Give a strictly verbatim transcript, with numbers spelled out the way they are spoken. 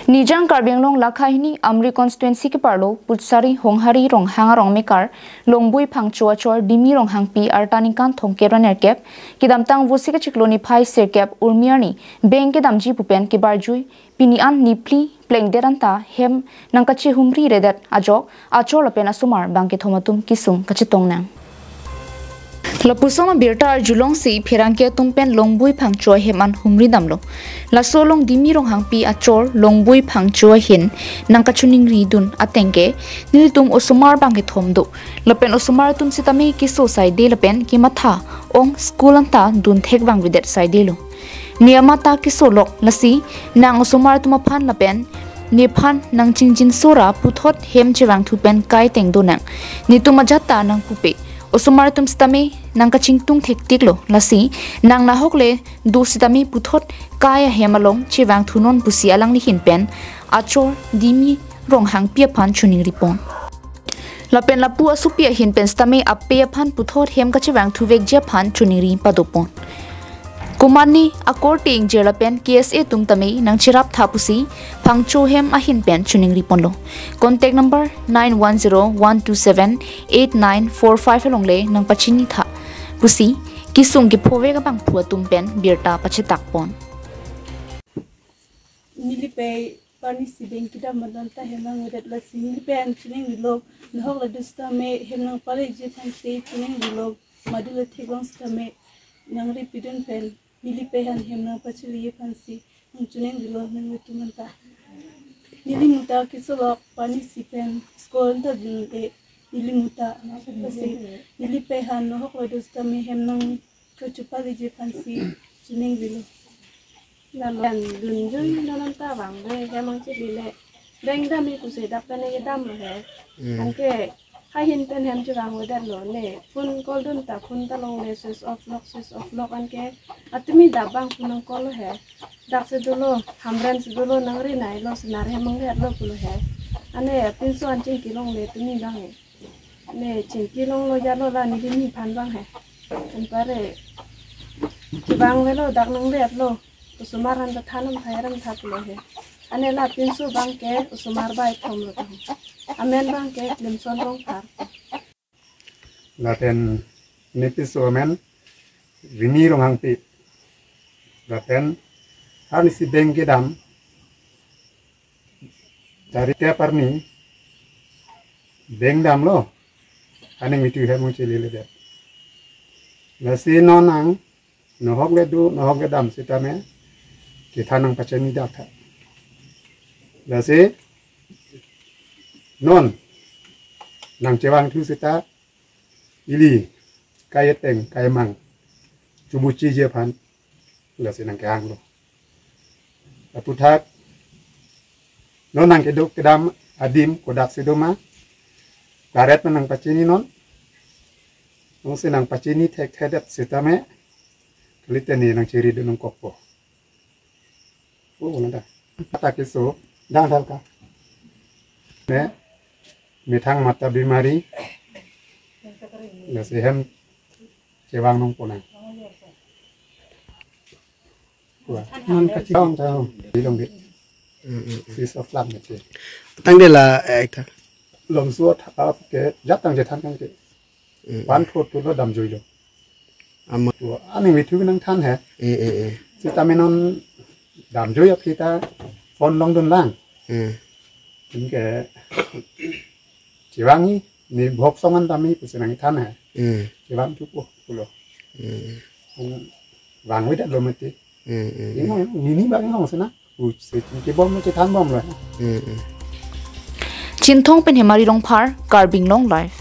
Nijang Karbi Anglong lakha hini Amri constituency keparlo Putsari Honghari Ronghang arong mekar Longbui Phangcho achor Dimi Ronghangpi arta ningkan thomkep ra nerkep kedamtang Vosik achiklo niphai sirkep Urmi arni beng kedamji pu pen kebarjui pini an niphli plengdet anta hem nangkachehumriredet ajok achor lapen asomar bang kethom atum kesung kachetong nang. Lapuson abirta arjulongsi pherangke atum pen Longbui Phangcho ahem an humri damlo. Laso along Dimi Ronghangpi achor Longbui Phangcho ahin nangkachoningri dun ateng ke nelitum osomar bang kethom do. Lapen osomar atum sitame keso saide lapen kematha ong school anta dun thek vangvedet saidelo. Ne amat ta keso lok, lasi nang osomar atum aphan lapen nephan nangchingjinso ra puthot hem chevangthu pen kai teng do nang. Netum ajat ta nangpupe. Osomar atum sitame nangkachingtung thektiklo, lasi nang nahok le do sitame puthot kai ahem along chevangthunon pusi alangli ahin pen achor Dimi Ronghangpi aphan choningripon. Lapen lapu asopi ahin pen sitame ape aphan puthot hem kachevangthuvekji aphan choningri padopon. Komatne akorte ingjir lapen K S A atum tame nangcheraptha pusi Phangcho ahem ahin pen choningriponlo. Contact number nine one zero one two seven eight nine four five along le nangpachinitha pusi kesung kephovek abangphu atum pen birta pachetakpon. Neli pei parni si beng kedam amat anta hem nangvedet, lasi neli pen choningrilo, nahok le do sitame hem nangpaleji aphansi choningrilo, madu le theklong sitame nangripidun pen neli pei aphan hem nangpacheleji aphansi nangchoningrilo nangvedet atum anta. Neli muta keso lok, parni si pen school anta dunde neli muta, lasi neli pei aphan nahok le do sitame hem nang kachepaleji aphansi choningrilo. Lapen dunjui non anta vangve hem nangchelile. Beng damji pusi dak pen kedamlo he. Hmm. Anke haihin pen hem chevangvedetlo ne. Phone call dun ta phone ta longle, switch off lok, switch off lok, anke atumi dak bang phone nang call lo he. Dak si dolo, Hamren si dolo, nangri nailo, senar hem nangri lo pulo he. Ane pinso an chingki longle tumi bang he. Ne chingki longlo jalo la neli ni aphan bang he. Anpare chevangvelo, dak nangri lo. Osomar an ta than nangthai ram thaplo he. Ane la pinso bang ke osomar bai thomlo ta. Amen bang ke Klimson Rongphar. Lapen ne pinso amen Rimi Ronghangpi. Lapen arni si beng kedam, tarik ke parni beng damlo, aning mitu hem nangcheledet. Lasi non nang nahok le do, nahok le dam sitame kethan nangpachini dak tha. Lasi non nangchevangthu sita ili kai ateng kai mang chubuchiji aphan, lasi nangkehanglo. Aphuthak non nangkedo kedam adim kodak si doma, karet nangpachini non. Nonsi nangpachini thekthedet sitame kalite ne nangchiri dun nangkokpo. Oh, nada. Kata keso dang dal ka. Ne, methang mata bimari, lasi hem chevang nangpo nang. Wah, non kachidong tau, di long di. Mm, mm, mm. Piece of land kecil. Tangte la, eh, ta. Lomso thap ke, jat tang chethan kan ke. Mm. Pan thot tu lo damjuilo. Ama. Tu aning mithu nangthan he. Eh, eh, eh. Sitame non damjui aphi ta phone longdunlang. Mm. Anke chevangji, ne bhok song an damji pusi nangthan he. Mm. Chevangthupo pulo. Mm. Hong vangvedetlo mati. Mm, mm, mm. Inghong, nini bang inghong sena. Pusi kebom chethanbomlo. Mm, mm. Chinthong pen Hemari Rongphar, Karbi Anglong Live.